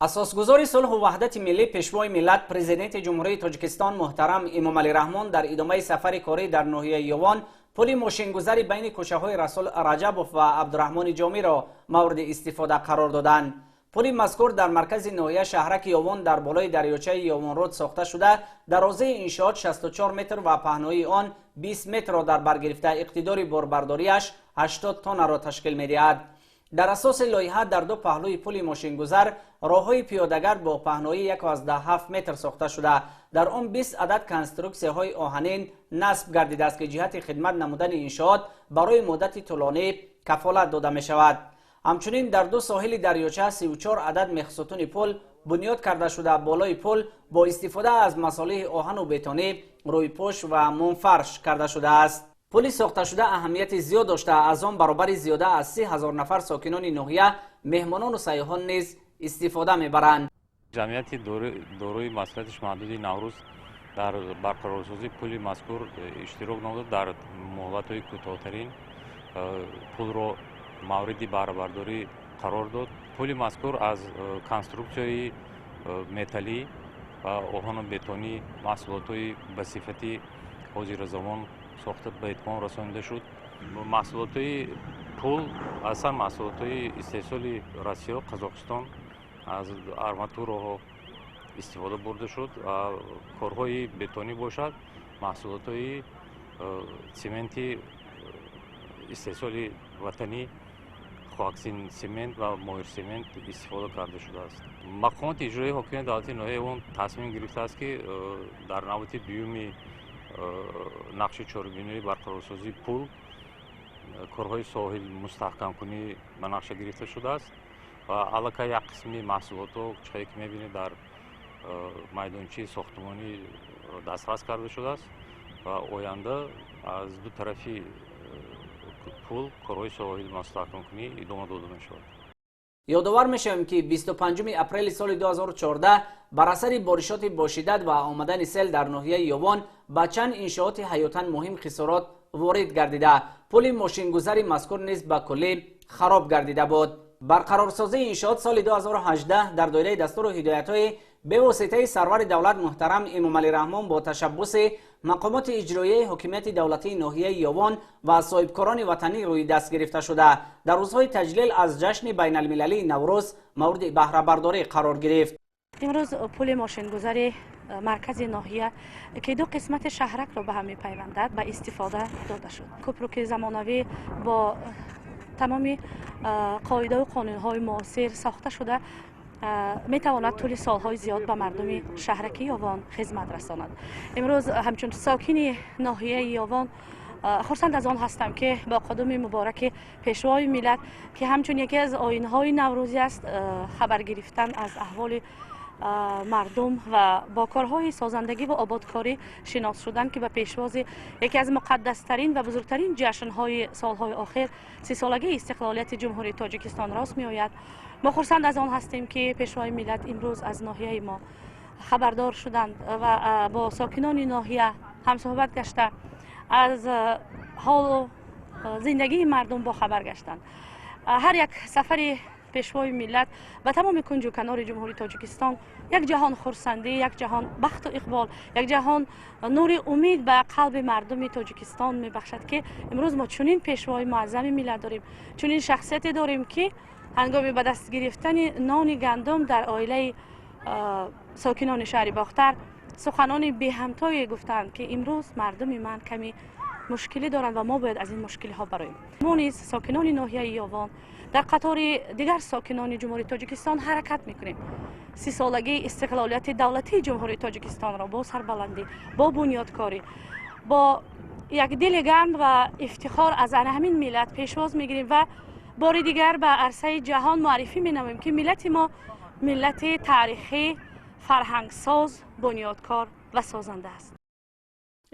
Асосгузори сулҳу ваҳдати миллӣ, Пешвои миллат, Президенти Ҷумҳурии Тоҷикистон муҳтарам Эмомалӣ Раҳмон дар идомаи сафари корӣ дар ноҳияи Ёвон пули мошингузари байни кӯчаҳои Расул Раҷабов ва Абдураҳмони Ҷомиро мавриди истифода қарор доданд. Пули мазкур дар маркази ноҳия, шаҳраки Ёвон, дар болои дарёчаи Ёвонруд сохта шуда, дарозаи иншоот 64 метр ва паҳноии он 20 метрро дар бар гирифта, иқтидори борбардориаш 80 тоннаро ташкил медиҳад. Дар асоси лоиҳа дар ду паҳлӯи пули мошингузар роҳҳои пиёдагард бо паҳноии 1,7 метр сохта шуда, дар он 20 адад конструксияҳои оҳанин насб гардидааст, ки ҷиҳати хидмат намудани иншоот барои муддати тӯлонӣ кафолат дода мешавад. Ҳамчунин дар ду соҳили дарёча 34 адад мехсутуни пул бунёд карда шуда, болои пул бо истифода аз масолеҳи оҳану бетонӣ рӯйпӯш ва мумфарш карда шудааст. Пули сохташуда аҳамияти зиёд дошта, аз он баробари зиёда аз 30 000 нафар сокинони ноҳия, меҳмонону сайёҳон низ истифода мебаранд. Ҷамъияти дорои масъулияти маҳдуди «Наврӯз» дар барқарорсозии пули мазкур иштирок намуда, дар муҳлатҳои кӯтоҳтарин пулро мавриди баҳрабардорӣ қарор дод. Пули мазкур аз конструксияи металлӣ ва оҳану бетонӣ, маҳсулотҳои ба сифати ҳозиразамон сохта ба итмом расонида шуд. Маҳсулотҳои пул аслан маҳсулотҳои истеҳсоли Россия, Қазоқистон, аз арматураҳо истифода бурда шуд ва корҳои бетонӣ бошад, маҳсулотҳои цементи истеҳсоли ватанӣ, Хоаксин семент ва Моҳир семент истифода карда шудааст. Мақомоти иҷроии ҳокимияти давлатии ноҳияи Ёвон тасмим гирифтааст, ки дар навбати дуюми нақши чорабиниҳои барқарорсозии пул корҳои соҳил мустаҳкамкунӣ ба нақша гирифта шудааст ва аллакай як қисми маҳсулотҳо, чихеле ки мебинед, дар майдончаи сохтмонӣ дастрас карда шудааст ва оянда аз ду тарафи пул корҳои соҳил мустаҳкамкунӣ идома дода мешавад. Ёдовар мешавем, ки 25 апрели соли 2014 бар асари боришоти бошиддат ва омадани сел дар ноҳияи Ёвон ба чанд иншооти ҳаётан муҳим хисорот ворид гардида, пули мошингузари мазкур низ ба куллӣ хароб гардида буд. Барқарорсозии иншоот соли 2018 дар доираи дастуру ҳидоятҳои бевоситаи сарвари давлат муҳтарам Эмомалӣ Раҳмон бо ташаббуси мақомоти иҷроияи ҳокимияти давлатии ноҳияи Ёвон ва соҳибкорони ватанӣ рӯи даст гирифта шуда, дар рӯзҳои таҷлил аз ҷашни байналмилалии Наврӯз мавриди баҳрабардорӣ қарор гирифт. Имрӯз пули мошингузари маркази ноҳия, ки ду қисмати шаҳракро ба ҳам мепайвандад, ба истифода дода шуд. Кӯпруки замонавӣ бо тамоми қоидаву қонунҳои муосир сохта шуда, метавонад тӯли солҳои зиёд ба мардуми шаҳраки Ёвон хизмат расонад. Имрӯз ҳамчун сокини ноҳияи Ёвон хурсанд аз он ҳастам, ки бо қудуми мубораки Пешвои миллат, ки ҳамчун яке аз оинҳои наврӯзӣ аст, хабар гирифтан аз аҳволи мардум ва бо корҳои созандагӣ ва ободкорӣ шинос шудан, ки ба пешвози яке аз муқаддастарин ва бузургтарин ҷашнҳои солҳои охир, 30-солагии истиқлолияти Ҷумҳурии Тоҷикистон рост меояд. Мо хурсанд аз он ҳастем, ки Пешвои миллат имрӯз аз ноҳияи мо хабардор шуданд ва бо сокинони ноҳия ҳамсӯҳбат гашта, аз ҳолу зиндагии мардум бохабар гаштанд. Ҳар як сафари Пешвои миллат ба тамоми кунҷу канори Ҷумҳурии Тоҷикистон як ҷаҳон хурсандӣ, як ҷаҳон бахту иқбол, як ҷаҳон нури умед ба қалби мардуми Тоҷикистон мебахшад, ки имрӯз мо чунин Пешвои муаззами миллат дорем, чунин шахсияте дорем, ки ҳангоми ба даст гирифтани нони гандум дар оилаи сокинони шаҳри Бохтар суханони беҳамтое гуфтанд, ки имрӯз мардуми ман каме мушкилӣ доранд ва мо бояд аз ин мушкилиҳо бароем. Мо низ, сокинони ноҳияи Ёвон, дар қатори дигар сокинони Ҷумҳурии Тоҷикистон ҳаракат мекунем 30-солагии истиқлолияти давлатии Ҷумҳурии Тоҷикистонро бо сарбаландӣ, бо бунёдкорӣ, бо як дили гарм ва ифтихор аз ана ҳамин миллат пешвоз мегирем ва бори дигар ба арсаи ҷаҳон муаррифӣ менамоем, ки миллати мо миллати таърихӣ, фарҳангсоз, бунёдкор ва созанда аст.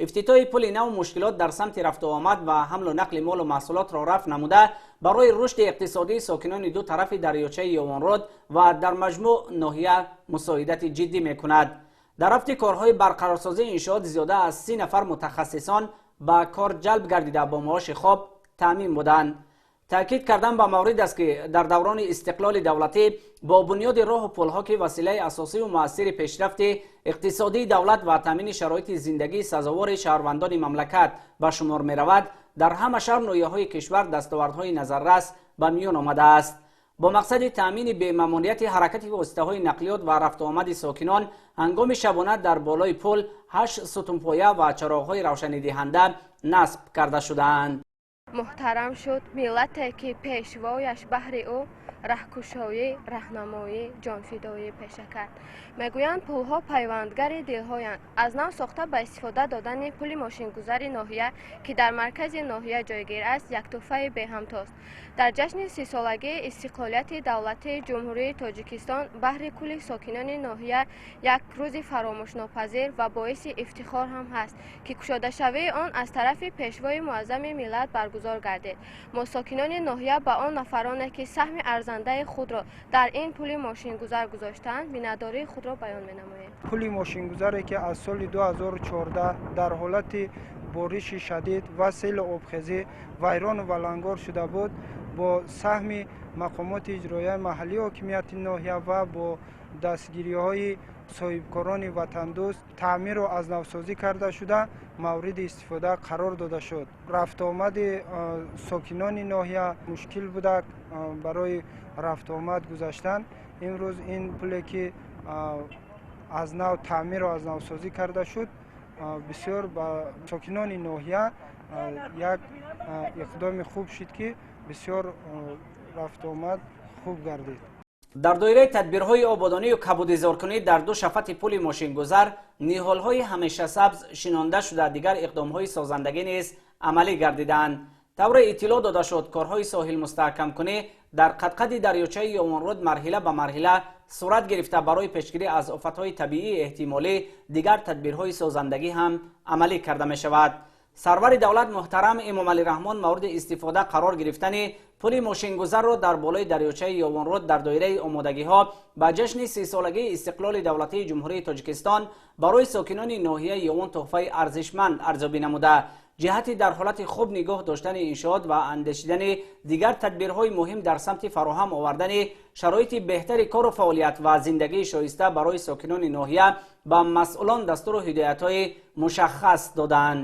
Ифтитоҳи пули нав мушкилот дар самти рафтуомад ва ҳамлу нақли молу маҳсулотро рафъ намуда, барои рушди иқтисодии сокинони ду тарафи дарёчаи Ёвонруд ва дар маҷмӯъ ноҳия мусоидати ҷиддӣ мекунад. Дар рафти корҳои барқарорсозии иншоот зиёда аз 30 нафар мутахассисон ба кор ҷалб гардида, бо маоши хоб таъмин буданд. Таъкид кардан ба маврид аст, ки дар даврони истиқлоли давлатӣ бо бунёди роҳу пулҳо, ки василаи асосиву муассири пешрафти иқтисодии давлат ва таъмини шароити зиндагии сазовори шаҳрвандони мамлакат ба шумор меравад, дар ҳама шаҳр ноҳияҳои кишвар дастовардҳои назаррас ба миён омадааст. Бо мақсади таъмини бемамониати ҳаракати воситаҳои нақлиёт ва рафтуомади сокинон ҳангоми шабона дар болои пул 8 сутунпоя ва чароғҳои равшанидиҳанда насб карда шудаанд. Муҳтарам шуд миллате, ки пешвояш баҳри ӯ раҳкушоӣ, раҳнамоӣ, ҷонфидоӣ пеша кард. Мегӯянд, пулҳо пайвандгари дилҳоянд. Аз нав сохта ба истифода додани пули мошингузари ноҳия, ки дар маркази ноҳия ҷойгир аст, як тӯҳфаи беҳамтост. Дар ҷашни 30-солагии истиқлолияти давлатии Ҷумҳурии Тоҷикистон баҳри кулли сокинони ноҳия як рӯзи фаромӯшнопазир ва боиси ифтихор ҳам ҳаст, ки кушодашавии он аз тарафи Пешвои муаззами миллат баргузор гардид. Мо, сокинони ноҳия, ба он нафароне, ки саҳми арзандаи худро дар ин пули мошингузар гузоштаанд, миннатдории худро баён менамоем. Пули мошингузаре, ки аз соли 2014 дар ҳолати бориши шадид ва селу обхезӣ вайрону валангор шуда буд, бо саҳми мақомоти иҷроияи маҳаллии ҳокимияти ноҳия ва бо дастгириҳои соҳибкорони ватандӯст таъмиру аз навсозӣ карда шуда, мавриди истифода қарор дода шуд. Рафтуомади сокинони ноҳия мушкил буда барои рафтуомад гузаштан. Имрӯз ин пуле, ки аз нав таъмиру аз навсозӣ карда шуд, бисёр ба сокинони ноҳия як иқдоми хуб шуд, ки бисёр рафтуомад хуб гардид. Дар доираи тадбирҳои ободонию кабудизоркунӣ дар ду шафати пули мошингузар ниҳолҳои ҳамешасабз шинонда шуда, дигар иқдомҳои созандагӣ низ амалӣ гардидаанд. Тавре иттилоъ дода шуд, корҳои соҳилмустаҳкамкунӣ дар қадқади дарёчаи Ёвонруд марҳила ба марҳила сурат гирифта, барои пешгирӣ аз офатҳои табиии эҳтимолӣ дигар тадбирҳои созандагӣ ҳам амалӣ карда мешавад. Сарвари давлат муҳтарам Эмомалӣ Раҳмон мавриди истифода қарор гирифтани пули мошингузарро дар болои дарёчаи Ёвонруд дар доираи омодагиҳо ба ҷашни 30-солагии истиқлоли давлатии Ҷумҳурии Тоҷикистон барои сокинони ноҳияи Ёвон тӯҳфаи арзишманд арзёбӣ намуда, ҷиҳати дар ҳолати хуб нигоҳ доштани иншоот ва андешидани дигар тадбирҳои муҳим дар самти фароҳам овардани шароити беҳтари кору фаъолият ва зиндагии шоиста барои сокинони ноҳия ба масъулон дастуру ҳидоятҳои мушаххас доданд.